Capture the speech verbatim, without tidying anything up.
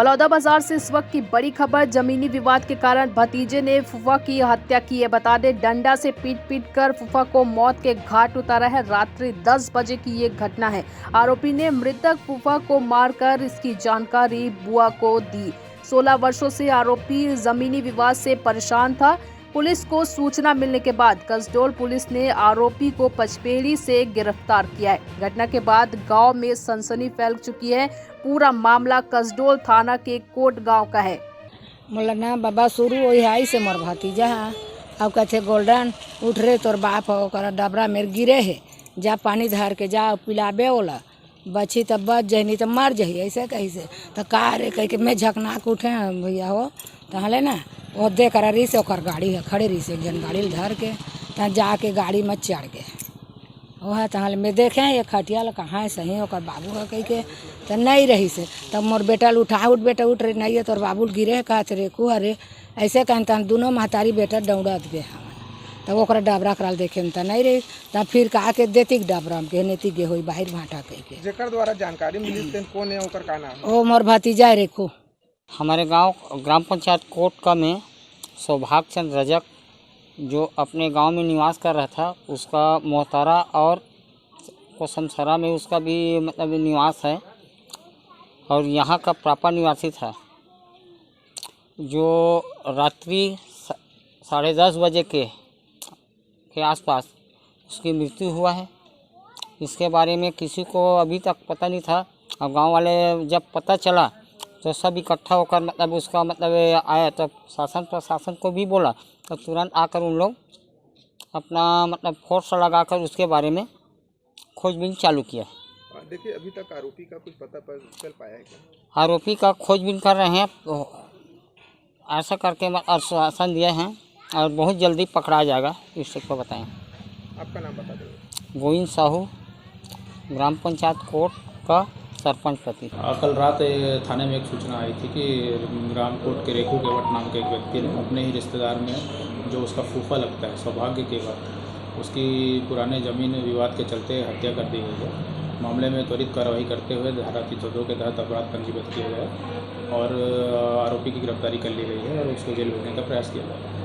बलौदाबाजार से इस वक्त की बड़ी खबर, जमीनी विवाद के कारण भतीजे ने फूफा की हत्या की है। बता दें, डंडा से पीट पीट कर फूफा को मौत के घाट उतारा है। रात्रि दस बजे की ये घटना है। आरोपी ने मृतक फूफा को मारकर इसकी जानकारी बुआ को दी। सोलह वर्षों से आरोपी जमीनी विवाद से परेशान था। पुलिस को सूचना मिलने के बाद कसडोल पुलिस ने आरोपी को पचपेड़ी से गिरफ्तार किया है। घटना के बाद गांव में सनसनी फैल चुकी है। पूरा मामला कसडोल थाना के कोट गांव का है। मोला ना बाबा शुरू वही आई से मोर भतीजा हा। अब कहते गोल्डन, उठ रे, तोर बाप हो, ओकर डबरा मेर गिरे है, जा पानी धर के जा, पिलाबे ओला, बची त बच जही, नहीं त मर जही, ऐसे कही से। त का रे कह के मैं झकना के उठे हैं भैया हो, त हले ना, वो दे करा रही से ओकर गाड़ी है, खड़े रही से, एक जन गाड़ी ल धर के, त जाके गाड़ी में चढ़ गए। वह तहाँ ले मैं देखे, ये खटिया ल कहाँ है सही, ओकर बाबू ह कहि के, त नहीं रही से। तब मोर बेटा ल उठा, "उठ बेटा, उठ रे, नहीं है तोर बाबू ल गिरे है," कहत रे, "कु हरे?" ऐसे कहन तहन दुनों महतारी बेटा दौड़त गे हवन। तब ओकरा डबरा करा ल देखे त नहीं रही, तब फिर कहा के देती के डबरा में के नेती गे होई बाहर भाटा कहि के। जेकर द्वारा जानकारी मिली, तेन कौन है, ओकर का नाम है? ओ मोर भतीजा है रेखू। हमारे गांव ग्राम पंचायत कोटका में सौभाग चंद रजक, जो अपने गांव में निवास कर रहा था, उसका मोहतारा और कोसमसरा में उसका भी मतलब निवास है और यहाँ का प्रॉपर निवासी था, जो रात्रि सा-, साढ़े दस बजे के के आसपास उसकी मृत्यु हुआ है। इसके बारे में किसी को अभी तक पता नहीं था। अब गांव वाले जब पता चला तो सब इकट्ठा होकर मतलब उसका मतलब आया, तो शासन प्रशासन को भी बोला, तो तुरंत आकर उन लोग अपना मतलब फोर्स लगाकर उसके बारे में खोजबीन चालू किया। आ, देखिए, अभी तक आरोपी का कुछ पता पर चल पाया है क्या? आरोपी का खोजबीन कर रहे हैं, तो आशा करके म-, आश्वासन दिए हैं और बहुत जल्दी पकड़ा जाएगा, इस चीज़ को बताएं। आपका नाम बता देंगे। गोविंद साहू, ग्राम पंचायत कोट का सरपंच पति। आ, कल रात, ए, थाने में एक सूचना आई थी कि ग्राम कोट के रेखू केवट नाम के एक व्यक्ति ने अपने ही रिश्तेदार में जो उसका फूफा लगता है सौभाग्य केवट, उसकी पुराने जमीन विवाद के चलते हत्या कर दी गई है। मामले में त्वरित कार्रवाई करते हुए धारा तीन सौ दो के तहत अपराध पंजीबद्ध किया गया है और, अ, आरोपी की गिरफ्तारी कर ली गई है और उसको जेल भेजने का प्रयास किया जा रहा है।